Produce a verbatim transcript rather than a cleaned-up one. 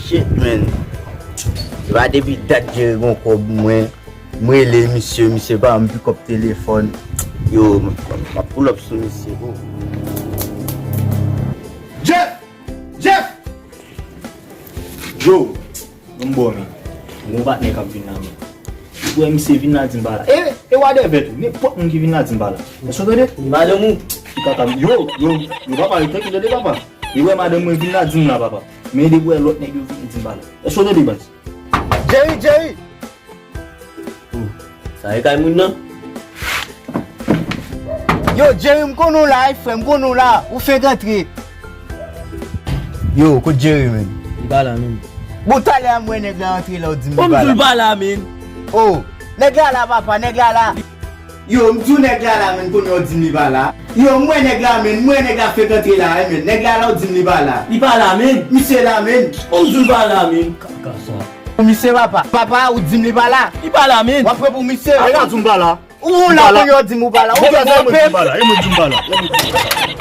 Shit, man. Se pa depi dat Jerry gon kòb mwen. M rele misye, misye pa ban m pikòp telefòn. Yo, m, m, m ap pull up sou misye, bro. Jeff! Jeff! Yo, m bò, men. Gon patnè k ap vin la, men. Ou wè misye vin la di m pa la. E, e wadèvè tou. Nenpòt moun ki vin la di m pa la. Èske w tande? Madanm ou? Ti kaka. Yo, yo, yo, papa, yo trankil tande, papa. Li wè madanm mwen vin la di m la, papa. Men depi w wè lòt nèg yo vin di m pa la. Èske w tande, baz? Jerry, Jerry! Oh, sa e kay moun nan? Yo, Jerry, m konnen w la, wi, frè, m konnen w la. Ou fenk antre. Yo, kot Jerry, menm? Li pa la, menm. Bon, talè a m wè nèg la antre la, ou di m li pa la. Bon, m di l pa la, menm. Oh, nèg la la, papa, nèg la la. Yo, m di w nèg la la, menm, kounye a w di m li pa la. Yo, m wè nèg la, menm, m wè nèg la fenk antre la, wi, menm. Nèg la la, w di m li pa la. Li pa la, menm. Misye la, menm. Bon, m di w li pa la, menm. Kaka sa. Misye papa. Papa, ou di m li pa la. Li pa la, menm. W ap pran pou misye. Nèg la di m pa la. Ou la, kounye a w di m ou pa la. Ou vle twonpe m. E mwen di m pa la.